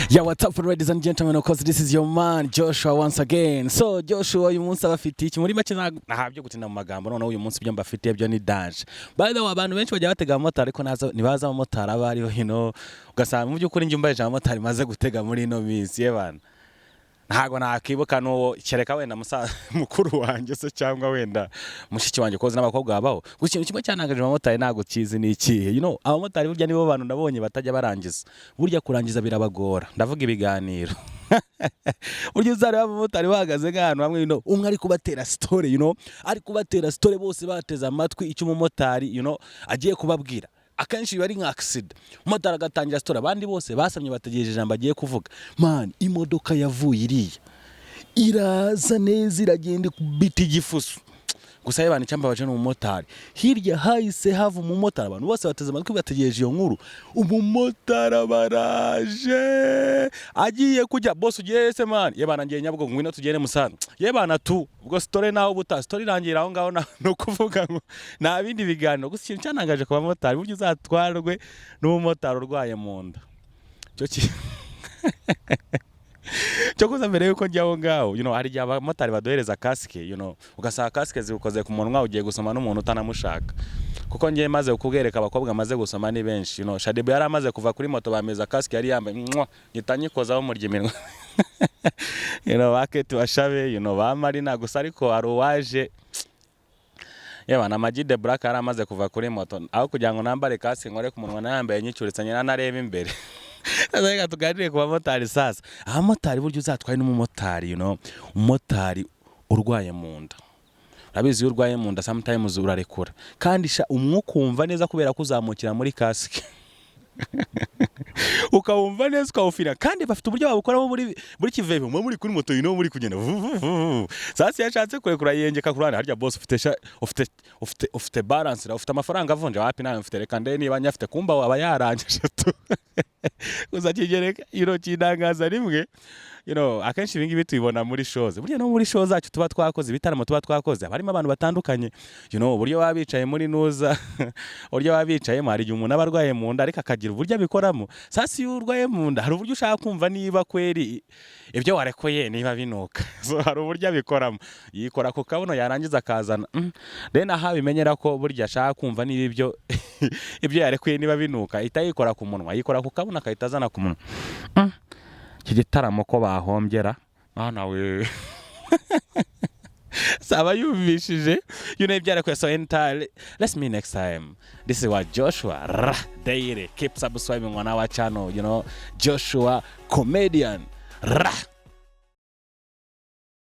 Yeah, what's up, ladies and gentlemen? Of course, this is your man Joshua once again. So, Joshua, uyu munsi abafitiye iki? Muri make nta byo gutinda mu magambo. Noneho uyu munsi ibyo mbafitiye byo ni danger. By the way, abantu benshi bajya batega abamotari, ariko ntibazi abamotari abo aribo, ugasanga mu by'ukuri njye umbaye abamotari maze gutega muri ino minsi, ye bana, ntago nakibuka n'uwo, kereka wenda musa mukuru wanjye se cyangwa wenda mushiki wanjye, koze n'abakobwa babaho. Gusa ikintu kimwe cyanangaje abamotari ntabwo kizi ni ikihe? Abamotari burya nibo bantu nabonye batajya barangiza. Burya kurangiza birabagora, ndavuga ibiganiro. Burya uzareba abamotari bahagaze nk'ahantu hamwe, umwe ari kubatera story, ari kubatera story, bose bateze amatwi icyo umumotari agiye kubabwira. Akenshi biba ari nka accident, umumotari agatangira story, abandi bose basamye bategereje ijambo agiye kuvuga. Man, imodoka yavuye iriya iraza neza, iragenda ikubita igifuso. Gusa yewe, icyambabaje ni umumotari. Hirya hahise hava umumotari, abantu bose bateze amatwi bategereje iyo nkuru, umumotari abaraje agiye kujya. "Boss, ugiye se man?" "Yebana, ngiye Nyabugogo." "Ngwino tugende Musanze." "Yebana tu." Ubwo story nawe ubuta story irangira aho ngaho, ni ukuvuga ngo nta bindi biganiro. Gusa ikintu cyanangaje ku bamotari, burya uzatwarwe n'umumotari urwaye mu nda, cyo cyo kuza mbere yuko njya aho ngaho, hari igihe abamotari baduhereza kasike, ugasanga kasike zikoze ku munwa, ugiye gusoma n'umuntu utanamushaka. Kuko ngiye maze kubwereka abakobwa maze gusoma ni benshi. Shadibu yari amaze kuva kuri moto, bameza kasike yari yambaye, mwah, nyita nyikozaho murya iminwa. Ba Kate Bashabe, ba Marina. Gusa ariko hari uwaje, yewe na Amag The Black yari amaze kuva kuri moto, aho kugira ngo nambare kasike nkore ku munwa, nayambaye nyicuritse nyina nareba imbere. Sasa reka tuganire ku bamotari. Sasa abamotari, burya uzatwaye n'umumotari, umumotari urwaye mu nda, urabizi iyo urwaye mu nda sometimes urarekura kandi sha umwuka wumva neza, kubera ko uzamukira muri kasike ukawumva neza, ukawufira. Kandi bafite uburyo babukoramo muri kiveve, muba muri kuri moto, muri kugenda vu, vu, vu. Sasa iyo ashatse kurekura yengeka ku ruhande. "Harya boss, ufite ufite balance, ufite amafaranga avunje?" "Wapi, nawe mfite, reka ndebe niba nyafite." Kumba aba yarangije tu. Gusa kigereka, kintangaza rimwe, akenshi ibi ngibi tubibona muri shows. Burya no muri shows zacu tuba twakoze, ibitaramo tuba twakoze, haba harimo abantu batandukanye. Uburyo baba bicaye muri nuza, uburyo baba bicayemo, hari igihe umuntu aba arwaye mu nda ariko akagira uburyo abikoramo. Sasa iyo urwaye mu nda, hari uburyo ushaka kumva niba kweri ibyo warekuye niba binuka. So hari uburyo abikoramo, yikora ku kabuno, yarangiza akazana Then aho abimenyera ko burya ashaka kumva niba ibyo yarekuye niba binuka, ahita yikora ku munwa, yikora ku kabuno, akahita azana ku munwa. Iki gitaramo ko bahombyera mwana we, saba yumvishije ibyarekuye. So entire, let's meet next time. This is what Joshua Rah, daily keep subscribing on our channel, Joshua Comedian Rah.